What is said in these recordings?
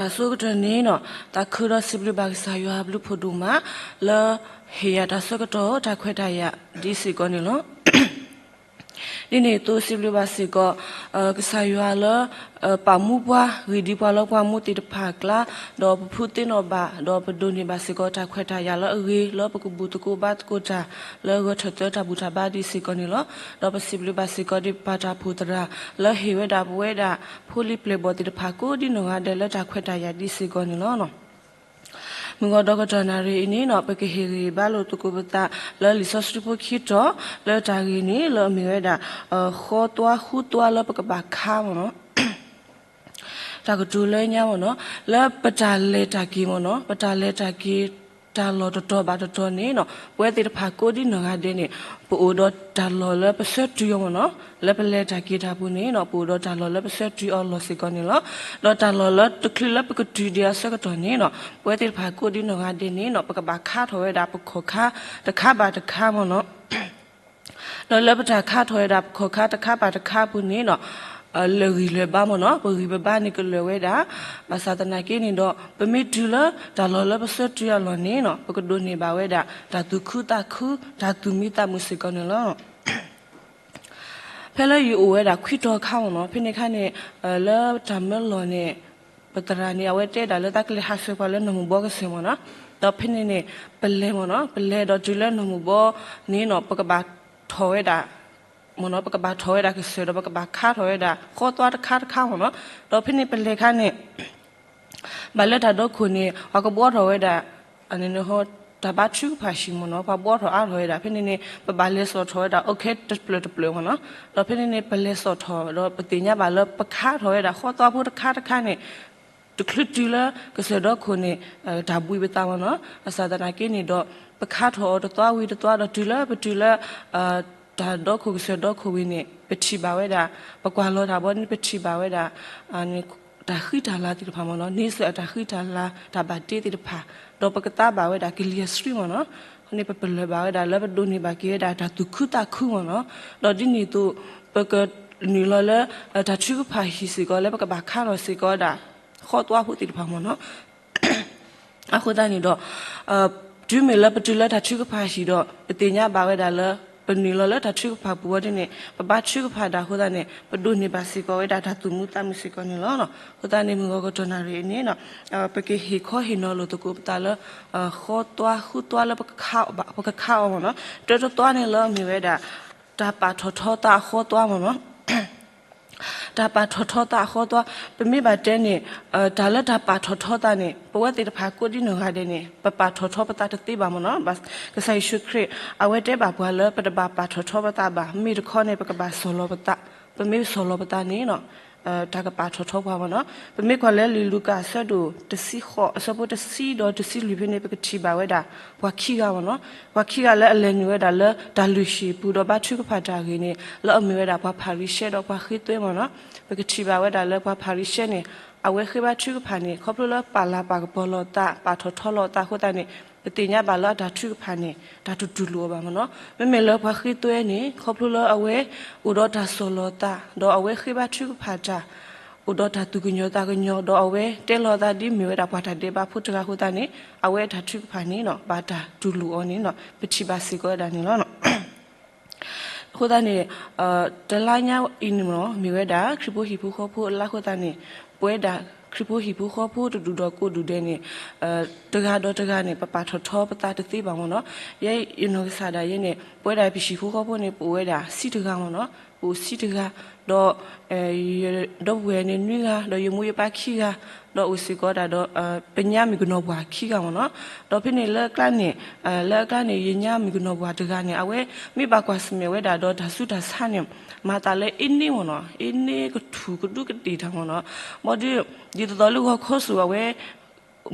တၢ်ဆိကတၢၢ်န့ၣ်နီၤ, သးခုဒီးစံးဘျုးဘၣ်ကစၢ်ယွၤအဘျုးဖးဒိၣ်မး လၢဟ့ၣ်ယၤတၢ်ဆၢကတီၢ်တၢ်ခွဲးတၢ်ယာ်ဒ်စ့ၢ်ကီးန့ၣ်လီၤ. ဒ်န့ၣ်အသိးစံးဘျုးဘၣ်စ့ၢ်ကီး ကစၢ်ယွၤလၢ ပာ်မူပှၤ ဂ့ၢ်ဒ်ပှၤလၢပှၤမူသ့ၣ်တဖၣ်အကျါ, ဒီးပဖုသ့ၣ်နီၣ်ဘၣ် ဒီးပဒိးန့ၢ်ဘၣ်စ့ၢ်ကီးတၢ်ခွဲးတၢ်ယာ်လၢအဂ့ၤ လၢပကဘူၣ်သကိးဘါသကိးတၢ် လၢဂၢၤထၢၣ်သၢတၢ်ဘူၣ်တၢ်ဘါဒ်စ့ၢ်ကီးန့ၣ်လီၤ. ဒီးပစံးဘျုးဘၣ်စ့ၢ်ကီးဒ်ပၢ်တၢ်အိၣ်ဖှိၣ်သရၣ် လၢဟ့ၣ်ဝဲဒၣ်ပဝဲဒၣ် ဖိလံၤပျဲၢ်ဘီၣ်သ့ၣ်တဖၣ် ကိးဒ်နီၢ်ဂၤဒဲးလၢတၢ်ခွဲးတၢ်ယာ်ဒ်စ့ၢ်ကီးန့ၣ်လီၤ. မုၢ်ဂီၤဒီကတီၢ်နၣ်ရံၣ်အံၤန့ၣ်နီၤ, ပကဟ့ၣ်ဂံၢ်ဘါလိာ်သကိးပသး လၢလံာ်စီဆှံဖိခံတီၤ လၢတၢ်ဂ့ၢ်န့ၣ် လၢအမ့ၢ်ဝဲဒၣ် ဃီသွါဃုသွါလၢပကဘၣ်ခါမ့ၢ်နီၤ, တၢ်ကတိၤလၢညါမ့ၢ်နီၤ, လၢပတၢ်လဲၤတၢ်က့ၤမ့ၢ်နီၤ, ပတၢ်လဲၤတၢ်က့ၤ တၢ်လီၢ်တတီၤဘၣ်တတီၤန့ၣ်နီၤ, ပဝဲသ့ၣ်တဖၣ်ကိးဒ်နီၢ်ဂၤဒဲးန့ၣ် ပအိၣ်ဒီးတၢ်လီၢ်လၢပဆၢတုၤအီၤမ့ၢ်နီၤ, လၢပလဲၤတၢ်က့ၤတၢ်ပူၤန့ၣ်နီၤ, ပအိၣ်ဒီးတၢ်လီၢ်လၢပဆၢတုၤအီၤလီၢ်စ့ၢ်ကီးန့ၣ်လီၤ. ဒီးတၢ်လီၢ်လၢတချုးလၢပကတုၤဒံးအဆၢကတီၢ်န့ၣ်နီၤ, ပဝဲသ့ၣ်တဖၣ်ကိးဒ်နီၢ်ဂၤဒဲးန့ၣ်နီၤ, ပကဘၣ်ခါထီၣ်ဝဲဒၣ်ပခီၣ်ခါ တခါဘၣ်တခါမ့ၢ်နီၤ. ဒီးလၢပတၢ်ခါထီၣ်ဝဲဒၣ်ပခီၣ်ခါတခါဘၣ်တခါအပူၤန့ၣ်နီၤ, လၢာ်ဂံၢ်လၢာ်ဘါမ့ၢ်နီၤ, ပဂံၢ်ပဘါန့ၣ်ကလၢာ်ဝဲဒၣ်, ဘၣ်ဆၣ်သနာ်က့န့ၣ်ဒီး ပမ့ၢ်တုၤလၢတၢ်လီၢ်လၢပဆၢတုၤအလီၢ်န့ၣ်နီၤ, ပကဒိးန့ၢ်ဘၣ်ဝဲဒၣ် တၢ်သူၣ်ခုသးခု တၢ်သူၣ်မံသးမုာ်စ့ၢ်ကီးန့ၣ်လီၤ. ဖဲလၢယအိၣ်ဝဲဒၣ်ခွံတီၤခါမ့ၢ်နီၤ, ဖဲန့ၣ်ခါန့ၣ် လၢတၢ်မၢလီၢ်န့ၣ် ပသရၣ်န့ၣ် အဝဲတဲဒၣ်လၢတၢ်ကလဲၤဟးဆှဲးပှၤလၢနီၢ်မုၢ်ဘီကစၢၢ်မ့ၢ်နီၤ, ဒီးဖဲန့ၣ်န့ၣ် ပလဲၤမ့ၢ်နီၤ, ပလဲၤဒီးတုၤလၢနီၢ်မုၢ်ဘီန့ၣ်နီၤ, ပကဘၣ်ထီၣ်ဝဲဒၣ် မ့ၢ်နီၤ, ပကဘၣ်ထီၣ်ဝဲဒၣ်ကစၢၢ်ဒီး ပကဘၣ်ခါထီၣ်ဝဲဒၣ် ဃီသွါတခါတခါမ့ၢ်နီၤ, ဒီးဖဲန့ၣ်ပလဲၤခါန့ၣ် ဘၣ်လၢတၢ်ဒီခိၣ်န့ၣ် ပှၤကဘှီထီၣ်ဝဲဒၣ် တၢ်ဘါထုကဖၣ်ဟံၣ်မ့ၢ်နီၤ, ပှၤဘှီထီၣ်အါထီၣ်ဝဲဒၣ်, ဖဲန့ၣ်န့ၣ် ပဘၣ်လဲၤစိာ်ထီၣ်ဝဲဒၣ် အိၣ်ခဲတဖျၢၣ်တဖျၢၣ်မ့ၢ်နီၤ, ဒီးဖဲန့ၣ်န့ၣ် ပလဲၤစိာ်ထီၣ် ဒီးပသ့ၣ်ညါဘၣ်လၢပခါထီၣ်ဝဲဒၣ် ဃီသွါဖိတခါတခါန့ၣ် တချုးတုၤလၢကစၢၢ်ဒီခိၣ်န့ၣ် တၢ်ဘှံးပသးမ့ၢ်နီၤ, ဘၣ်ဆၣ်သနာ်က့န့ၣ်ဒီး ပခါထီၣ်အီၤတသွါဝံၤတသွါဒီးတုၤလၢပတုၤလၢ တၢ်ဒီခိၣ်ကစၢၢ်ဒီခိၣ်ဝံၤန့ၣ် ပထံၣ်ဘၣ်ဝဲဒၣ် ပကွၢ်လီၤတၢ်ဘီန့ၣ် ပထံၣ်ဘၣ်ဝဲဒၣ် တၢ်ဃံတၢ်လၤသ့ၣ်တဖၣ်မ့ၢ်နီၤ, န့ဆၢၣ်အတၢ်ဃံတၢ်လၤ တၢ်ဘၣ်တ့သ့ၣ်တဖၣ်, ဒီးပကသါဘၣ်ဝဲဒၣ်ကလံၤအဆှံမ့ၢ်နီၤ, အဃိန့ၣ် ပပလၢၢ်ဘၣ်ဝဲဒၣ်လၢပဒိးန့ၢ်ဘၣ်က့ၤဝဲဒၣ်တၢ်သူၣ်ခုသးခုမ့ၢ်နီၤ, ဒီးဒ်န့ၣ်အသိး ပကနုာ်လီၤလၢ တၢ်ထုကဖၣ်ဟံၣ်စ့ၢ်ကီးလၢပကဘၣ်ခါထီၣ်စ့ၢ်ကီးဝဲဒၣ် ဃီသွါဖိသ့ၣ်တဖၣ်မ့ၢ်နီၤ အဃိသတးန့ၣ်ဒီး တုၤမ့ၢ်လၢပတုၤလၢတၢ်ထုကဖၣ်ဟံၣ်ဒီး ပသ့ၣ်ညါဘၣ်ဝဲဒၣ်လၢ ပနုာ်လီၤလၢတၢ်ထုကဖၣ်ပူၤဝဲဒၣ်န့ၣ် ပဘါထုကဖၣ်တၢ်အဃိသတးန့ၣ် ပဒိးန့ၢ်ဘၣ်စ့ၢ်ကီးဝဲဒၣ်တၢ်သူၣ်မံသးမုာ်စ့ၢ်ကီးန့ၣ်လီၤ. အဃိသတးန့ၣ် မုၢ်ဂီၤကတီၢ်နၣ်ရံၣ်အံၤန့ၣ် ပကဟ့ၣ်ခီဟ့ၣ်နီၤလိာ်သကိးပသးလၢ ဃီသွါဃုသွါလၢ ပကခးအီၤမ့ၢ်နီၤ, တၢတသွါန့ၣ်လၢအမ့ၢ်ဝဲဒၣ် တၢ်ပာ်ထီၣ်ထီသးအဃီသွါမ့ၢ်နီၤ တၢ်ပာ်ထီၣ်ထီသးအဃီသွါ, ပမ့ၢ်ဘၣ်တဲန့ၣ် တၢ်လၢတၢ်ပာ်ထီၣ်ထီသးန့ၣ် ပဝဲသ့ၣ်တဖၣ်ကိးဒံနီၢ်ဂၤဒဲးန့ၣ် ပပာ်ထီၣ်ထီပသးတသ့ဘၣ်မ့ၢ်နီၤ. ကစၢ်ယ့ၣ်ၡူးခရံာ် အဝဲတဲဘၣ်ပှၤလၢပတဘၣ်ပာ်ထီၣ်ထီပသးဘၣ်. မ့ၢ်တခီန့ၣ် ပကဘၣ်ဆီၣ်လီၤပသး, ပမ့ၢ်ဆီၣ်လီၤပသးန့ၣ် တၢ်ကပာ်ထီၣ်ထီပှၤမ့ၢ်နီၤ. ပမ့ၢ်ကွၢ်လၢလံာ်လူၤကၣ်အဆၢဒိၣ်တဆံဃိး အဆၢဖိတဆံဒီးတဆံလွံၢ်ဖဲန့ၣ် ပကထံၣ်ဘၣ်ဝဲဒၣ် ပှၤခံဂၤမ့ၢ်နီၤ. ပှၤခံဂၤလၢအလဲၤနုာ်ဝဲဒၣ်လၢတၢ်လုၢ်ဟံၣ်ပူၤဒီးဘါထုကဖၣ်တၢ်ဂ့ၢ်န့ၣ် လၢအမ့ၢ်ဝဲဒၣ်ပှၤဖၤရံၤၡဲဒီးပှၤဃ့သွဲမ့ၢ်နီၤ. ပကထံၣ်ဘၣ်ဝဲဒၣ်လၢပှၤဖၤရံၤၡဲန့ၣ် အဝဲဃ့ဘါထုကဖၣ်န့ၣ် ခီဖျိလၢပာ်လၤပာ်ကပီၤလီၤအသး ပာ်ထီၣ်ထီလီၤအသးအဃိသတးန့ၣ် ပသ့ၣ်ညါဘၣ်လၢအတၢ်ထုကဖၣ်န့ၣ် တၢ်တတူၢ်လိာ်အီၤဘၣ်မ့ၢ်နီၤ. မ့မ့ၢ်လၢပှၤဃ့သွဲန့ၣ် ခီဖျိလၢအဝဲအိၣ်ဒီးတၢ်ဆီၣ်လီၤသး ဒီးအဝဲဃ့ဘါထုကဖၣ်တၢ် အိၣ်ဒီးတၢ်သူၣ်ကညီၤသးကညီၤ ဒီးအဝဲတဲလီၤအသးဒ်မ့ၢ်ဝဲဒၣ်ပှၤတၢ်ဒဲးဘးဖိတဂၤအဃိသတးန့ၣ် အဝဲအတၢ်ထုကဖၣ်န့ၣ် ဘၣ်တၢ်တူၢ်လိာ်အီၤန့ၣ် ပထံၣ်ဘၣ်စ့ၢ်ကီးဝဲဒၣ်န့ၣ်လီၤ. အဃိသတးန့ၣ် တလါညါအံၤန့ၣ်မ့ၢ်နီၤ မ့ၢ်ဝဲဒၣ် ခရံာ်ဖိဟံၣ်ဖိဃီဖိအလါအဃိသတးန့ၣ် ပဝဲဒၣ်ခရံာ်ဖိဟံၣ်ဖိဃီဖိတဒူၣ်ဒီးကိးဒူၣ်ဒဲးန့ၣ် တဂၤဒီးတဂၤန့ၣ် ပပာ်ထီၣ်ထီပသးတသ့ဘၣ်မ့ၢ်နီၤ. ယဲယနီၢ်ကစၢ်ဒၣ်ယဲန့ၣ် ပဝဲဒၣ်ပဟံၣ်ဖိဃီဖိန့ၣ် ပအိၣ်ဝဲဒၣ်ဆံတဂၤမ့ၢ်နီၤ, ပအိၣ်ဆံတဂၤ, ဒီး ဒီပုၢ်ဝဲၢ်န့ၣ်နွံဂၤ, ဒီးယမိၢ်ယပၢ်ခံဂၤ, ဒီးအိၣ်စ့ၢ်ကီးဒၣ်ဒီး ပညါမ့ၢ်ကနီၤပှၢ်ခံဂၤမ့ၢ်နီၤ. ဒီးဖဲန့ၣ်လၢအကျါန့ၣ် လၢအကျါန့ၣ် ယညါမ့ၢ်ကနီၤပှၢ်တဂၤန့ၣ် အဝဲမ့ၢ်ဘၣ်ကွၢ်ဆၢၣ်မဲာ်ဝဲဒၣ်ဒီးတၢ်ဆူးတၢ်ဆါန့ၣ် မၤသးလၢအ့န့မ့ၢ်နီၤ, အ့န့ကထူၣ်ကဒူးကဒ့ၣ်တၢ်မ့ၢ်နီၤ. ဘၣ်ဒီး ဒ်သိးသိးလၢဂီၤခီဆူၣ်အဝဲ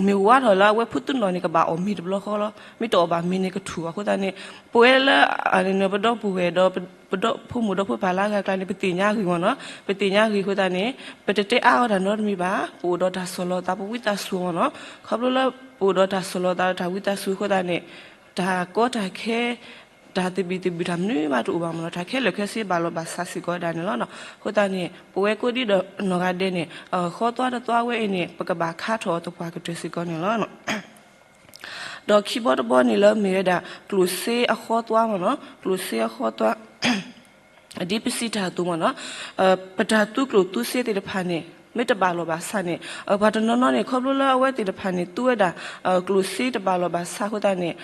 မ့ၢ်ဝါထီၣ်လၢအဝဲဖိသ့ၣ်နီၣ်န့ၣ် ကဘၣ်အီၣ်မ့ၤတဘျီဃီလီၤ. မ့ၢ်တအီၣ်ဘၣ်မ့ၤန့ၣ်ကထူၣ်အဃိသတးန့ၣ် ပဝဲလၢ ပဒီပုၢ်ဝဲၢ်ဒီး ပဒီဖိမိၢ်ဒီဖိပၢ်လၢအဂၤအကျါန့ၣ် ပသ့ၣ်ညါဂ့ၤမ့ၢ်နီၤ. ပသ့ၣ်ညါဂ့ၤအဃိသတးန့ၣ် ပတတဲအါအီၤတၢ်နီတမံၤဘၣ်. ပအိၣ်ဒီးတၢ်ဆီၣ်လီၤသး ပဝံသးစူၤမ့ၢ်နီၤ. ခီဖျိလၢပအိၣ်ဒီးတၢ်ဆီၣ်လီၤသးဒီးတၢ်ဝံသးစူၤအဃိသတးန့ၣ် တၢ်ကီတၢ်ခဲ တၢ်သဘံၣ်သဘုၣ်တၢ်မနုၤမးတအိၣ်ဘၣ်မ့ၢ်နီၤ, တၢ်ခဲလၢာ်ခဲဆ့ဘၣ်လီၤဘၣ်စးစ့ၢ်ကီးဝဲဒၣ်န့ၣ်လီၤ. အဃိသတးန့ၣ် ပဝဲကိးဒံဒီးနီၢ်ဂၤဒဲးန့ၣ် ဃီသွါတသွါဝဲအံၤန့ၣ် ပကဘၣ်ခါထီၣ်အီၤသပှၢ်ကတၢၢ်စ့ၢ်ကီးန့ၣ်လီၤ. ဒီးခံဘီတဘီန့ၣ်လၢမ့ၢ်ဝဲဒၣ် ကျိၣ်စ့အဃီသွါမ့ၢ်နီၤ, ကျိၣ်စ့အဃီသွါ ဒ်ပစံးတၢ်အသိးမ့ၢ်နီၤ, ပတၢ်သူကျိၣ်သူစ့သ့ၣ်တဖၣ်န့ၣ် မ့ၢ်တဘၣ်လီၤဘၣ်စးန့ၣ် ပှၤတနီၤနီၤန့ၣ် ခီဖျိလၢအဝဲသ့ၣ်တဖၣ်န့ၣ် သူဝဲဒၣ် ကျိၣ်စ့တဘၣ်လီၤဘၣ်စးအဃိသတးန့ၣ်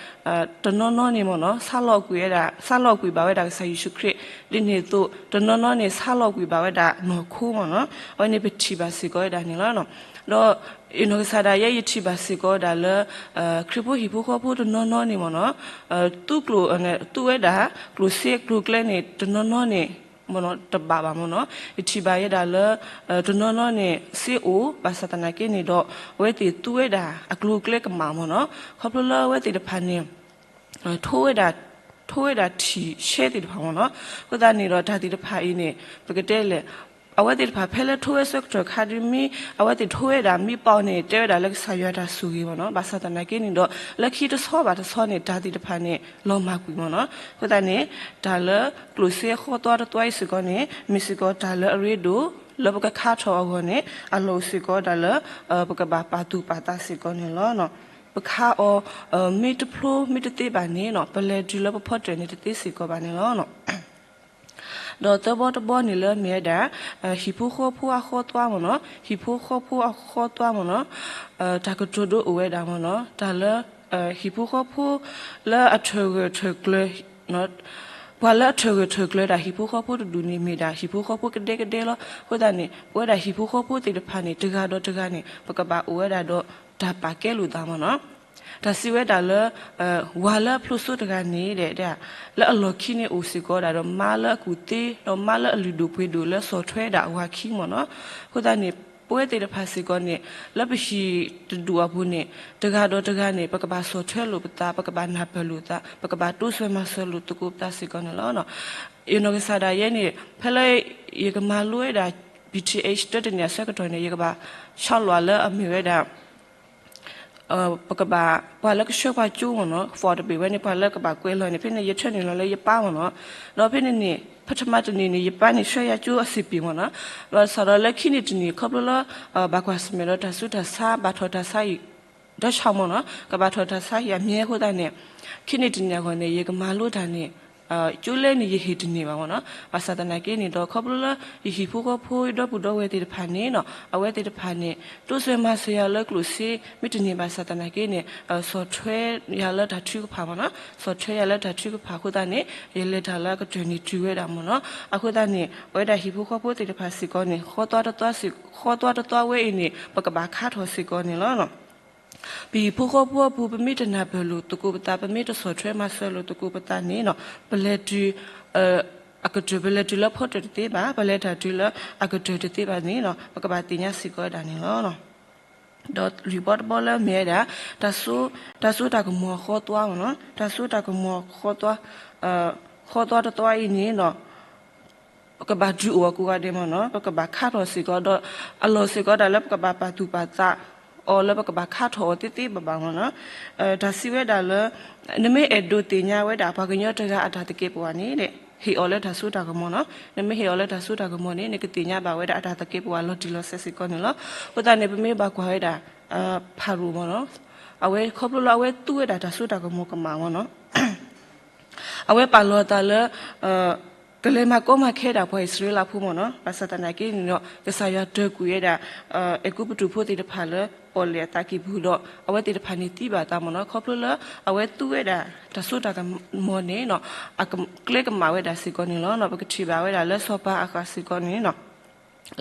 တနီၤနီၤန့ၣ်မ့ၢ်နီၤ ဆါလီၤကွံာ်ဝဲဒၣ် ဆါလီၤကွံာ်ဘၣ်ဝဲဒၣ်ကစၢ်ယ့ၣ်ၡူးခရံာ်, ဒ်န့ၣ်အသိး တနီၤနီၤန့ၣ် ဆါလီၤကွံာ်ဘၣ်ဝဲဒၣ်နီၢ်ခိမ့ၢ်နီၤ, အဝဲန့ၣ်ပထံၣ်ဘၣ်စ့ၢ်ကီးဝဲဒၣ်န့ၣ်လီၤ. ဒီး ယနီၢ်ကစၢ်ဒၣ်ယဲယထံၣ်ဘၣ်စ့ၢ်ကီးဝဲဒၣ်လၢ ခရံာ်ဖိဟံၣ်ဖိဃီဖိတနီၤနီၤန့ၣ်မ့ၢ်နီၤ သူကျိၣ် သူဝဲဒၣ် ကျိၣ်စ့အကျိၤအကျဲန့ၣ် တနီၤနီၤန့ၣ် မ့ၢ်နီၤ တဘၣ်ဘၣ်မ့ၢ်နီၤ, ယထံၣ်ဘၣ်ယဲဒၣ်လၢ တနီၤနီၤန့ၣ် စ့အိၣ် ဘၣ်ဆၣ်သနာ်က့န့ၣ်ဒီး အဝဲသ့ၣ်သူဝဲဒၣ်အကျိၤအကျဲကမၣ်မ့ၢ်နီၤ, ခီဖျိလၢအဝဲသ့ၣ်တဖၣ်န့ၣ် ထိဝဲဒၣ် ထိဝဲဒၣ်ထံၣ်ဆဲသ့ၣ်တဖၣ်မ့ၢ်နီၤ, အဃိသတးန့ၣ်ဒီးတၢ်သ့ၣ်တဖၣ်အံၤန့ၣ် ပကတဲလဲၣ် အဝဲသ့ၣ်တဖၣ်ဖဲလၢထိဝဲဆၢကတီၢ်ခါဒ်မ့ၢ် အဝဲသ့ၣ်ထိဝဲဒၣ်မ့ၢ်ပီန့ၣ် တဲဝဲဒၣ်လၢကစၢ်ယွၤတၢ်ဆိၣ်ဂ့ၤမ့ၢ်နီၤ, ဘၣ်ဆၣ်သနာ်က့န့ၣ်ဒီး လၢခံတဆီဘၣ်တဆီန့ၣ် တၢ်သ့ၣ်တဖၣ်န့ၣ် လီၤမၢ်ကွံာ်မ့ၢ်နီၤ, အဃိသတးန့ၣ် တၢ်လၢကျိၣ်စ့ဃီသွါတသွါအံၤစ့ၢ်ကီးန့ၣ် မ့ၢ်စ့ၢ်ကီးတၢ်လၢအရ့ဒိၣ် လၢပကခါထီၣ်အဂီၢ်န့ၣ် အလီၢ်အိၣ်စ့ၢ်ကီးဒၣ်လၢ ပကဘၣ်ပာ်သူၣ်ပာ်သးစ့ၢ်ကီးန့ၣ်လီၤ. ပခါအီၤ မ့ၢ်တဖျိမ့ၢ်တသ့ဘၣ်န့ၣ်နီၤ ပလဲၤတုၤလၢပဖီတၢၣ်န့ၣ်တသ့စ့ၢ်ကီးဘၣ်န့ၣ်လီၤ. ဒီးသၢဘီတဘီန့ၣ်လၢမ့ၢ်ဝဲဒၣ် ဟံၣ်ဖိဃီဖိအဃီသွါမ့ၢ်နီၤ, ဟံၣ်ဖိဃီဖိအဃီသွါမ့ၢ်နီၤ, တၢ်ကတိၤဒိအိၣ်ဝဲဒၣ်မ့ၢ်နီၤ, တၢ်လၢ ဟံၣ်ဖိဃီဖိလၢအထၢၣ်ဂၢၢ်ထၢၣ်ကျၢၤ ပှၤလၢအထၢၣ်ဂၢၢ်ထၢၣ်ကျၢၤဒၣ်ဟံၣ်ဖိဃီဖိတဒူၣ်န့ၣ် မ့ၢ်ဒၣ်ဟံၣ်ဖိဃီဖိကဒဲကဒဲလီၤ. အဃိသတးန့ၣ် ပဝဲဒၣ်ဟံၣ်ဖိဃီဖိသ့ၣ်တဖၣ်န့ၣ် တဂၤဒီးတဂၤန့ၣ် ပကဘၣ်အိၣ်ဝဲဒၣ်ဒီးတၢ်ပာ်ကဲလိာ်သးမ့ၢ်နီၤ. တၢ်စံးဝဲဒၣ်လၢ ဝၤလၢအဖျိးစိတဂၤန့ၣ် လၢအလီၢ်ခံန့ၣ်အိၣ်စ့ၢ်ကီးဒၣ်ဒီးမါလၢအကူၣ်သ့ ဒီးမါလၢအလုၢ်ဒိၣ်ပှ့ၤဒိၣ်လၢစီၤထွဲဒၣ်အဝၤခံမ့ၢ်နီၤ. အဃိသတးန့ၣ် ပဝဲသ့ၣ်တဖၣ်စ့ၢ်ကီးန့ၣ် လၢပဟံၣ်တဒူၣ်အပူၤန့ၣ် တဂၤဒီးတဂၤန့ၣ် ပကဘၣ်စီၤထွဲလိာ်ပသး, ပကဘၣ်နၢ်ပၢၢ်လိာ်သး, ပကဘၣ်တိစၢၤမၤစၢၤလိာ်သကိးပသးစ့ၢ်ကီးန့ၣ်လီၤ. ယနီၢ်ကစၢ်ဒၣ်ယဲန့ၣ် ဖဲလၢယကမၤလိဝဲဒၣ် BTh တၢတနံၣ်အဆၢကတီၢ်န့ၣ် ယကဘၣ်ဆီလီၤလၢအမ့ၢ်ဝဲဒၣ် ပကဘၣ် ပှၤလၢကဆှၢပှၤကၠိမ့ၢ်နီၤ, ဖီၣ်တဘ့ၣ်ဝဲန့ၣ် ပှၤလၢကဘၣ်ကွဲးလီၤန့ၣ် ဖဲန့ၣ် ယထၢနုာ်လီၤလၢယပၢ်မ့ၢ်နီၤ, ဒီးဖဲန့ၣ်န့ၣ် ပထမတနံၣ်န့ၣ် ယပၢ်န့ၣ်ဆှၢယၤကၠိအစ့ၢ်ပ့ၤမ့ၢ်နီၤ, ဒီးစးဒီးလၢခံနံၣ်တနံၣ် ခီဖျိလၢ ဘၣ်ကွၢ်ဆၢၣ်မဲာ်ဒီးတၢ်ဆူးတၢ်ဆါ ဘၣ်ထီၣ်တၢ်ဆါဟံၣ် ဒီးဆၣ်မ့ၢ်နီၤ, ကဘၣ်ထီၣ်တၢ်ဆါဟံၣ်အမြဲအဃိသတးန့ၣ် ခံနံၣ်တနံၣ်အဂီၢ်န့ၣ် ယကမၤလိတၢ်န့ၣ် ကၠိလဲန့ၣ် ယဟ့ၣ်တန့ၢ်ဘၣ်မ့ၢ်နီၤ. ဘၣ်ဆၣ်သနာ်က့န့ၣ်ဒီး ခီဖျိလၢယဟံၣ်ဖိဃီဖိဒီပုၢ်ဒီဝဲၢ်သ့ၣ်တဖၣ်န့ၣ်နီၤ, အဝဲသ့ၣ်တဖၣ်န့ၣ် တိစၢၤမၤစၢၤယၤလၢကျိၣ်စ့ မ့ၢ်တန့ၢ်ဘၣ်ဆၣ်သနာ်က့န့ၣ် ဆီၣ်ထွဲယၤလၢတၢ်ထုကဖၣ်မ့ၢ်နီၤ, ဆီၣ်ထွဲယၤလၢတၢ်ထုကဖၣ်အဃိသတးန့ၣ် ယလဲၤတၢ်လၢအကတၢၢ်န့ၣ်တုၤဝဲဒၣ်မ့ၢ်နီၤ. အဃိသတးန့ၣ် ပဝဲဒၣ်ဟံၣ်ဖိဃီဖိသ့ၣ်တဖၣ်စ့ၢ်ကီးန့ၣ် ဃီသွါတသွါစ့ၢ် ဃီသွါတသွါဝဲအံၤန့ၣ် ပကဘၣ်ခါထီၣ်စ့ၢ်ကီးန့ၣ်လီၤ. ပဟံၣ်ဖိဃီဖိအပူၤ ပမ့ၢ်တနၢ်ပၢၢ်လိာ်သကိးပသး ပမ့ၢ်တဆီၣ်ထွဲမၤစၢၤလိာ်သကိးပသးန့ၣ်နီၤ ပလဲၤတုၤ အကတၢၢ် ပလဲၤတုၤလၢဖီတၢၣ်တသ့ဘၣ်, ပလဲၤတၢ်တုၤလၢအကတၢၢ်တသ့ဘၣ်န့ၣ်နီၤ ပကဘၣ်သ့ၣ်ညါစ့ၢ်ကီးဝဲဒၣ်န့ၣ်လီၤ. ဒီးလွံၢ်ဘီတဘီလၢမ့ၢ်ဝဲဒၣ် တၢ်စိ တၢ်စိတၢ်ကမီၤအဃီသွါမ့ၢ်နီၤ, တၢ်စိတၢ်ကမီၤဃီသွါ ဃီသွါတသွါအံၤန့ၣ်နီၤ ပကဘၣ်ဒုးအိၣ်အကိးဂၤဒဲးမ့ၢ်နီၤ, ပကဘၣ်ခါထီၣ်စ့ၢ်ကီးဒီး အလီၢ်စ့ၢ်ကီးဒၣ်လၢပကဘၣ်ပာ်သူၣ်ပာ်သးအီၤလၢပကဘၣ်ခါထီၣ်အီၤသ့သ့ဘၣ်ဘၣ်မ့ၢ်နီၤ. တၢ်စံးဝဲဒၣ်လၢ နမ့ၢ်အဲၣ်ဒိးသ့ၣ်ညါဝဲဒၣ်ပှၤကညီတဂၤအတၢ်သကဲးပဝးန့ၣ် ဟ့ၣ်အီၤလၢတၢ်စိတၢ်ကမီၤနီၤ. နမ့ၢ်ဟ့ၣ်အီၤလၢတၢ်စိတၢ်ကမီၤန့ၣ် နကသ့ၣ်ညါဘၣ်ဝဲဒၣ်အတၢ်သကဲးပဝးလီၤတံၢ်လီၤဆဲးစ့ၢ်ကီးန့ၣ်လီၤ. အဃိသတးန့ၣ် ပမ့ၢ်ဘၣ်ကွၢ်ဝဲဒၣ် ဖၤရိၤမ့ၢ်နီၤ, အဝဲခီဖျိလၢအဝဲသူဝဲဒၣ်တၢ်စိတၢ်ကမီၤကမၣ်မ့ၢ်နီၤ အဝဲပာ်လီၤအသးလၢ ကလဲၤမၤကီမၤခဲဒၣ်ပှၤအံၣ်စရ့လးဖိမ့ၢ်နီၤ. ဘၣ်ဆၣ်သနာ်က့န့ၣ်ဒီး ကစၢ်ယွၤတၢၢ်ကွံာ်ဝဲဒၣ် အဲၤကူပတူးဖိသ့ၣ်တဖၣ်လၢပီၣ်လဲၣ်အသးကံၢ်ပူၤဒီး အဝဲသ့ၣ်တဖၣ်န့ၣ်သံဘၣ်အသးမ့ၢ်နီၤ. ခီဖျိလၢအဝဲသူဝဲဒၣ်တၢ်စိတၢ်ကမီၤန့ၣ် အကျဲကမၣ်ဝဲဒၣ်စ့ၢ်ကီးန့ၣ်လီၤ. ပကထံၣ်ဘၣ်ဝဲဒၣ်လၢစီၤပၤအဃၣ်စ့ၢ်ကီးန့ၣ်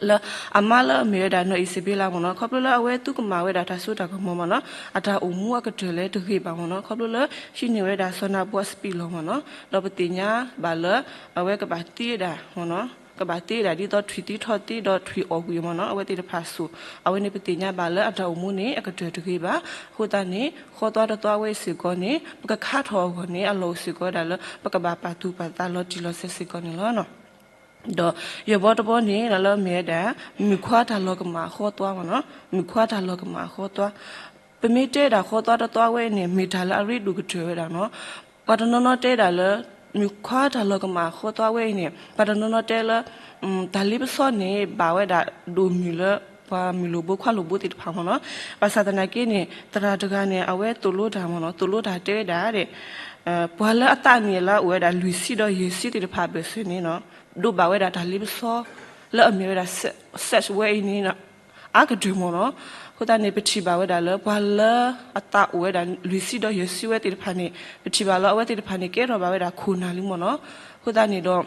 လၢအမါလၢအမ့ၢ်ဝဲဒၣ်နီၢ်အံၤစဘ့လးမ့ၢ်နီၤ, ခီဖျိလၢအဝဲသူကမၣ်ဝဲဒၣ်တၢ်စိတၢ်ကမီၤမ့ၢ်နီၤ, အတၢ်အိၣ်မူအကတၢၢ်လၢတဂ့ၤဘၣ်မ့ၢ်နီၤ, ခီဖျိလၢဟံးန့ၢ်ဝဲဒၣ်စီၤနၤဘူအစပံးလီၢ်မ့ၢ်နီၤ, ဒီးပသ့ၣ်ညါဘၣ်လၢ အဝဲကဘၣ်သံဝဲဒၣ် ကဘၣ်သံဝဲဒၣ်ဒ်သိးထွံၣ်သံထီၣ်သံဒီးထွံၣ်အီၣ်ကွံာ်မ့ၢ်နီၤ, အဝဲသ့ၣ်တဖၣ်စိၤ, အဝဲန့ၣ်ပသ့ၣ်ညါဘၣ်လၢအတၢ်အိၣ်မူန့ၣ်အကတၢၢ်တဂ့ၤဘၣ်. အဃိသတးန့ၣ် ဃီသွါတသွါဝဲစ့ၢ်ကီးန့ၣ် ပကခါထီၣ်အဂီၢ်န့ၣ် အလီၢ်အိၣ်စ့ၢ်ကီးဝဲဒၣ်လၢ ပကဘၣ်ပာ်သူၣ်ပာ်သးလီၤတံၢ်လီၤဆဲးစ့ၢ်ကီးန့ၣ်လီၤ. ဒီးယဲၢ်ဘီတဘီန့ၣ် လၢမ့ၢ်ဝဲဒၣ် မုၣ်ခွါတၢ်လီၤကမၣ်အဃီသွါမ့ၢ်နီၤ, မုၣ်ခွါတၢ်လီၤကမၣ်အဃီသွါ, ပမ့ၢ်တဲဒၣ်ဃီသွါတသွါဝဲန့ၣ် မ့ၢ်တၢ်လၢအရ့ဒိၣ်ကတၢၢ်ဝဲဒၣ်နီၤ. ပှၤတနီၤနီၤတဲဒၣ်လၢ မုၣ်ခွါတၢ်လီၤကမၣ်အဃီသွါဝဲအံၤန့ၣ် ပှၤတနီၤနီၤတဲလၢ တၢ်လ့ပစီန့ၣ် ဘၣ်ဝဲဒၣ်ဒိၣ်မုၢ်လၢ ပှၤမုၢ်လိၣ်ဘိခွါလိၣ်ဘိသ့ၣ်တဖၣ်မ့ၢ်နီၤ. ဘၣ်ဆၣ်သနာ်က့န့ၣ် သရၣ်တဂၤန့ၣ် အဝဲသိၣ်လိတၢ်မ့ၢ်နီၤ, သိၣ်လိတၢ်တဲဝဲဒၣ်ဒီး ပှၤလၢအသးနံၣ်အလါအိၣ်ဝဲဒၣ်လွံၢ်ဆံဒီးယဲၢ်ဆံသ့ၣ်တဖၣ်အဘၢၣ်စၢၤန့ၣ် ဒိးဘၣ်ဝဲဒၣ်တၢ်လ့ပစီ လၢအမ့ၢ်ဝဲဒၣ် sex ဝဲအံၤန့ၣ် အါကတၢၢ်မ့ၢ်နီၤ. အဃိသတးန့ၣ် ပထံၣ်ဘၣ်ဝဲဒၣ်လၢ ပှၤလၢအသးအိၣ်ဝဲဒၣ်လွံၢ်ဆံဒီးယဲၢ်ဆံဝဲသ့ၣ်တဖၣ်န့ၣ် ပထံၣ်ဘၣ်လၢအဝဲသ့ၣ်တဖၣ်န့ၣ် ကဲထီၣ်ဘၣ်ဝဲဒၣ်ခိၣ်နၢ်လံမ့ၢ်နီၤ. အဃိသတးန့ၣ်ဒီး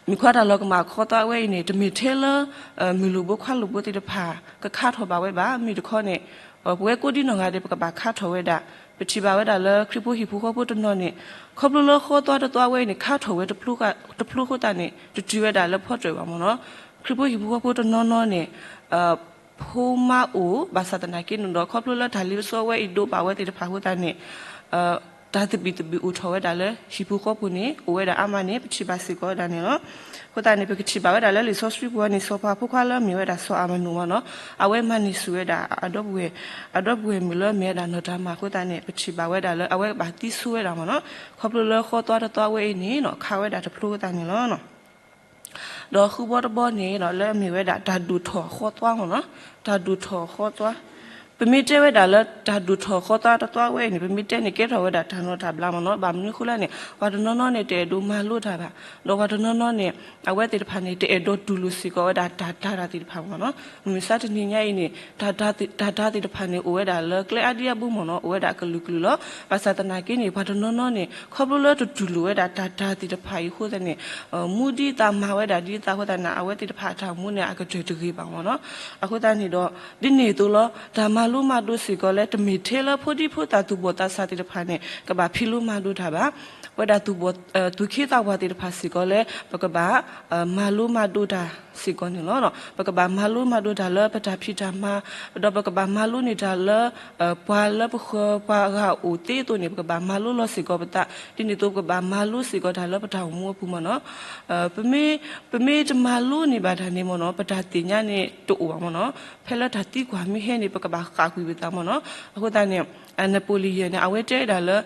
မုၣ်ခွါတၢ်လီၤကမၣ်အဃီသွါဝဲအံၤန့ၣ် တမ့ၢ်ထဲလၢ မုၢ်လိၣ်ဘိခွါလိၣ်ဘိသ့ၣ်တဖၣ် ကခါထီၣ်ဘၣ်ဝဲဘၣ်. မ့ၢ်တခီန့ၣ် ပဝဲကိးဒံနီၢ်ဂၤဒဲး ပကဘၣ်ခါထီၣ်ဝဲဒၣ်. ပထံၣ်ဘၣ်ဝဲဒၣ်လၢခရံာ်ဖိဟံၣ်ဖိဃီဖိတနီၤန့ၣ် ခီဖျိလၢဃီသွါတသွါဝဲအံၤန့ၣ် ခါထီၣ်ဝဲတဖျိဃိသတးန့ၣ် တတုၤဝဲဒၣ်လၢဖီတၢၣ်ဘၣ်မ့ၢ်နီၤ. ခရံာ်ဖိဟံၣ်ဖိဃီဖိတနီၤနီၤန့ၣ် ဖိမါအိၣ် ဘၣ်ဆၣ်သနာ်က့န့ၣ်ဒီး ခီဖျိလၢတၢ်လ့ပစီဝဲအံၤဒိးဘၣ်ဝဲသ့ၣ်တဖၣ်အဃိသတးန့ၣ် တၢ်သဘံၣ်သဘုၣ်အိၣ်ထီၣ်ဝဲဒၣ်လၢဟံၣ်ဖိဃီဖိပူၤန့ၣ် အိၣ်ဝဲဒၣ်အါမးန့ၣ် ပထံၣ်ဘၣ်စ့ၢ်ကီးဝဲဒၣ်န့ၣ်လီၤ. အဃိသတးန့ၣ် ပကထံၣ်ဘၣ်ဝဲဒၣ်လၢလံာ်စီဆှံပူၤန့ၣ် စီၤပၤဖိခွါလၢအမ့ၢ်ဝဲဒၣ်စီၤအၤမနိၣ်မ့ၢ်နီၤ အဝဲမၤန့ၢ်ဆူၣ်ဝဲဒၣ် အဒီပုၢ်ဝဲၢ်မုၣ်လၢမ့ၢ်ဝဲဒၣ်နီၢ်တၤမၣ်အဃိသတးန့ၣ် ပထံၣ်ဘၣ်ဝဲဒၣ်လၢအဝဲကဘၣ်သံဆိဝဲဒၣ်မ့ၢ်နီၤ. ခီဖျိလၢဃီသွါတသွါဝဲအံၤန့ၣ်နီၤ ခးဝဲဒၣ်တဖျိသတးန့ၣ်လီၤ. ဒီးဃုဘီတဘီန့ၣ်နီၤ လၢအမ့ၢ်ဝဲဒၣ်တၢ်ဒိၣ်ထီၣ်အဃီသွါမ့ၢ်နီၤ, တၢ်ဒိၣ်ထီၣ်အဃီသွါ ပမ့ၢ်တဲဝဲဒၣ်လၢတၢ်ဒိၣ်ထီၣ်အဃီသွါတသွါဝဲအံၤန့ၣ် ပမ့ၢ်တဲန့ၣ် ကဲထီၣ်ဝဲဒၣ်တၢ်နီတၢ်ဘျါမ့ၢ်နီၤ. ဘၣ်မနုၤအဃိလဲၣ်န့ၣ် ပှၤတနီၤနီၤန့ၣ် တအဲၣ်ဒိးမၤလိတၢ်ဘၣ်, ဒီးပှၤတနီၤနီၤန့ၣ် အဝဲသ့ၣ်တဖၣ်န့ၣ် တအဲၣ်ဒိးတူၢ်လိာ်စ့ၢ်ကီးဝဲဒၣ်တၢ်ဒါတၢ်သ့ၣ်တဖၣ်မ့ၢ်နီၤ. မုၢ်မဆါတနံၤညါအံၤန့ၣ် တၢ်ဒါသ့ၣ်တဖၣ်န့ၣ် အိၣ်ဝဲဒၣ်လၢကျဲအါဒံအါဘိမ့ၢ်နီၤ, အိၣ်ဝဲဒၣ်ကလုာ်ကလုာ်လီၤ. ဘၣ်ဆၣ်သနာ်က့န့ၣ် ပှၤတနီၤနီၤန့ၣ် ခီဖျိလၢတတူၢ်လိာ်ဝဲဒၣ်တၢ်ဒါသ့ၣ်တဖၣ်အံၤအဃိသတးန့ၣ် မူဒ်သးမၤဝဲဒၣ်ဒ်သးအဃိသတးန့ၣ် အဝဲသ့ၣ်တဖၣ်အတၢ်အိၣ်မူန့ၣ် အကတၢၢ်တဂ့ၤဘၣ်မ့ၢ်နီၤ. အဃိသတးန့ၣ်ဒီး ဒ်န့ၣ်အသိးလီၤ တၢ်မၤလိမၤဒိးစ့ၢ်ကီးလၢ တမ့ၢ်ထဲလၢဖိဒံဖိသၣ်သူၣ်ဘီၣ်သးစၢ်သ့ၣ်တဖၣ်န့ၣ် ကဘၣ်ဖံးလိမၤဒိးတၢ်ဘၣ်. ဝဲဒၣ်သူၣ်ဘီၣ် သူၣ်ခ့သးဝါသ့ၣ်တဖၣ်စ့ၢ်ကီးလၢ ပကဘၣ် မၤလိမၤဒိးတၢ်စ့ၢ်ကီးန့ၣ်လီၤ. ပကဘၣ်မၤလိမၤဒိးတၢ်လၢပတၢ်ဖံးတၢ်မၤ, ဒီးပကဘၣ်မၤလိန့ၢ်တၢ်လၢ ပှၤလၢပဃၢၤပှၤအဂၤအိၣ်သ့အသိးန့ၣ် ပကဘၣ်မၤလိလီၤစ့ၢ်ကီးပသး, ဒ်န့ၣ်အသိးပကဘၣ်မၤလိစ့ၢ်ကီးတၢ်လၢပတၢ်အိၣ်မူအပူၤမ့ၢ်နီၤ. ပမ့ၢ် ပမ့ၢ်တမၤလိန့ၢ်ဘၣ်တၢ်န့ၣ်မ့ၢ်နီၤ ပတၢ်သ့ၣ်ညါန့ၣ်တအိၣ်ဘၣ်မ့ၢ်နီၤ. ဖဲလၢတၢ်သံကွၢ်မ့ၢ်ဟဲန့ၣ် ပကဘၣ်ဃၣ်ကွံာ်ပသးမ့ၢ်နီၤ. အဃိသတးန့ၣ် Napoleon န့ၣ် အဝဲတဲဝဲဒၣ်လၢ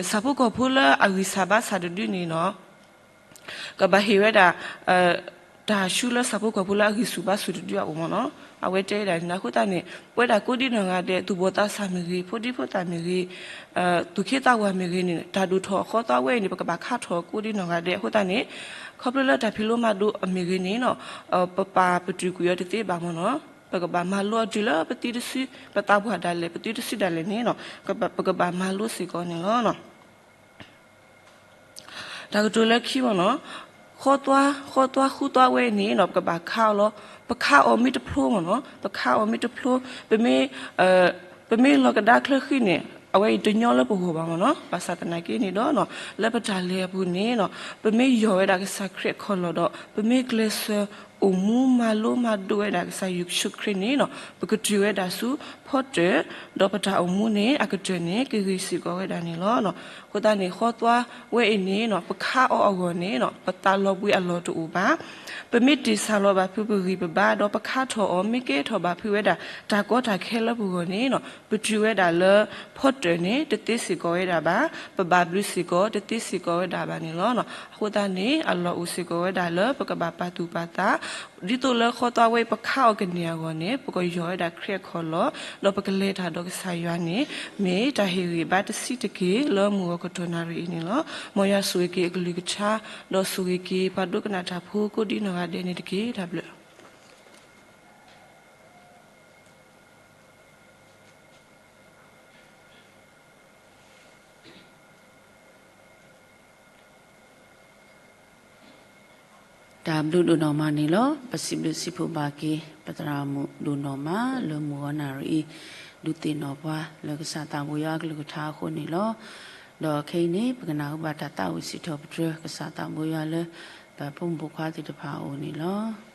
ဆၣ်ဖိကီၢ်ဖိလၢအဂံၢ်စၢ်ဘါစၢ်တဒုန့ၣ်နီၤ ကဘၣ်ဟ့ၣ်ဝဲဒၣ် တၢ်ဆူလၢဆၣ်ဖိကီၢ်ဖိလၢအဂံၢ်ဆူၣ်ဘါဆူၣ်တဒုအအိၣ်မ့ၢ်နီၤ. အဝဲတဲဝဲဒၣ်န့ၣ် အဃိသတးန့ၣ် ပဝဲဒၣ်ကိးဒံနီၢ်ဂၤဒဲး သူၣ်ဘီၣ်သးစၢ်မ့ၢ်ဂ့ၤ, ဖိဒံဖိသၣ်မ့ၢ်ဂ့ၤ, သူၣ်ခ့သးဝါမ့ၢ်ဂ့ၤန့ၣ် တၢ်ဒိၣ်ထီၣ်အဃီသွါဝဲအံၤန့ၣ် ပကဘၣ်ခါထီၣ်ကိးဒံနီၢ်ဂၤဒဲး. အဃိသတးန့ၣ် ခီဖျိလၢတၢ်ဖံးလိမၤဒိးအမ့ၢ်ဂ့ၤန့ၣ်နီၤ ပပာ်ပတုာ်ကွံာ်အီၤတသ့ဘၣ်မ့ၢ်နီၤ. ပကဘၣ်မၤလိအီၤတုၤလၢပသံတစု ပသးပှၢ်ဒၣ်လဲာ် ပသံတစုဒၣ်လဲာ်န့ၣ်နီၤ ပကဘၣ်မၤလိစ့ၢ်ကီးန့ၣ်လီၤ. တၢ်ကတိၤလၢခံမ့ၢ်နီၤ ဃီသွါ ဃီသွါဃုသွါဝဲအံၤန့ၣ်နီၤ ပကဘၣ်ခါအီၤလီၤ. ပခါအီၤမ့ၢ်တဖျိမ့ၢ်နီၤ ပခါအီၤမ့ၢ်တဖျိ ပမ့ၢ် ပမ့ၢ်လီၤကဒါချၢဃံန့ၣ် အဝဲအံၤတညီလၢပဂီၢ်ဘၣ်မ့ၢ်နီၤ. ဘၣ်ဆၣ်သနာ်က့န့ၣ်ဒီး လၢပတၢ်လဲၤအပူၤန့ၣ်နီၤ ပမ့ၢ်ယီၢ်ဝဲဒၣ်ကစၢ်ခရံာ်အခီၣ်လီၢ်ဒီး ပမ့ၢ်ကျဲးစၢးအိၣ်မူမၤလိမၤဒိးဝဲဒၣ်ကစၢ်ယ့ၣ်ၡူးခရံာ်န့ၣ်နီၤ ပကတုၤဝဲဒၣ်ဆူဖီတၢၣ် ဒီးပတၢ်အိၣ်မူန့ၣ် အကတၢၢ်န့ၣ် ကဂ့ၤစ့ၢ်ကီးဝဲဒၣ်န့ၣ်လီၤ. အဃိသတးန့ၣ် ဃီသွါဝဲအံၤန့ၣ်နီၤ ပခါအီၤအဂီၢ်န့ၣ်နီၤ ပသးလီၤဘှံးအလီၢ်တအိၣ်ဘၣ်. ပမ့ၢ်တ့ၢ်ဆၣ်လီၤဘၣ်ဖုးပဂံၢ်ပဘါ ဒီးပခါထီၣ်အီၤ မ့ၢ်ကဲထီၣ်ဘၣ်ဖုးဝဲဒၣ် တၢ်ကီတၢ်ခဲလၢပဂီၢ်န့ၣ်နီၤ ပတုၤဝဲဒၣ်လၢဖီတၢၣ်န့ၣ် တသ့စ့ၢ်ကီးဝဲဒၣ်ဘၣ်, ပဘၣ်ဘျုးစ့ၢ်ကီး တသ့စ့ၢ်ကီးဝဲဒၣ်ဘၣ်န့ၣ်လီၤ. အဃိသတးန့ၣ် အလီၢ်အိၣ်စ့ၢ်ကီးဝဲဒၣ်လၢ ပကဘၣ်ပာ်သူၣ်ပာ်သး ဒ်သိးလၢဃီသွါဝဲအံၤ ပခါအီၤကန့ၢ်အဂီၢ်န့ၣ် ပကယီၢ်ဝဲဒၣ်ခရံာ်အခီၣ်လီၢ် ဒီးပကလဲၤတၢ်ဒီးကစၢ်ယွၤန့ၣ် မ့ၢ်တၢ်ဟ့ၣ်ဂံၢ်ဘါတဆံးတက့ၢ် လၢမုၢ်ဂီၤကတီၢ်နၣ်ရံၣ်အံၤန့ၣ်လီၤ. မ်ယွၤဆိၣ်ဂ့ၤက့ၤအကလုၢ်ကထါ ဒီးဆိၣ်ဂ့ၤက့ၤပှၤဒိကနၣ်တၢ်ဖိကိးဒံနီၢ်ဂၤဒဲးန့ၣ်တက့ၢ်. တၢ်ဘျုး တၢ်ဘျုးဒိၣ်နီၢ်မးန့ၣ်လီၤ. ပစံးဘျုးစံးဖှိၣ်ဘၣ်က့ၤ ပသရၣ်မုၣ်ဒိၣ်နီၢ်မး လၢမုၢ်ဂီၤနၣ်ရံၣ်အံၤ ဒုးသ့ၣ်နီၣ်ပှၤလၢကစၢ်သးဘိယွၤအကလုၢ်ကထါအဃိန့ၣ်လီၤ. ဒီးခဲအံၤန့ၣ် ပကနၢ်ဟူဘၣ်တၢ်သးဝံၣ်စံးထီၣ်ပတြၢၤ ကစၢ်သးဘိယွၤလၢ ပဖိမုၣ်ဖိခွါသ့ၣ်တဖၣ်အအိၣ်န့ၣ်လီၤ.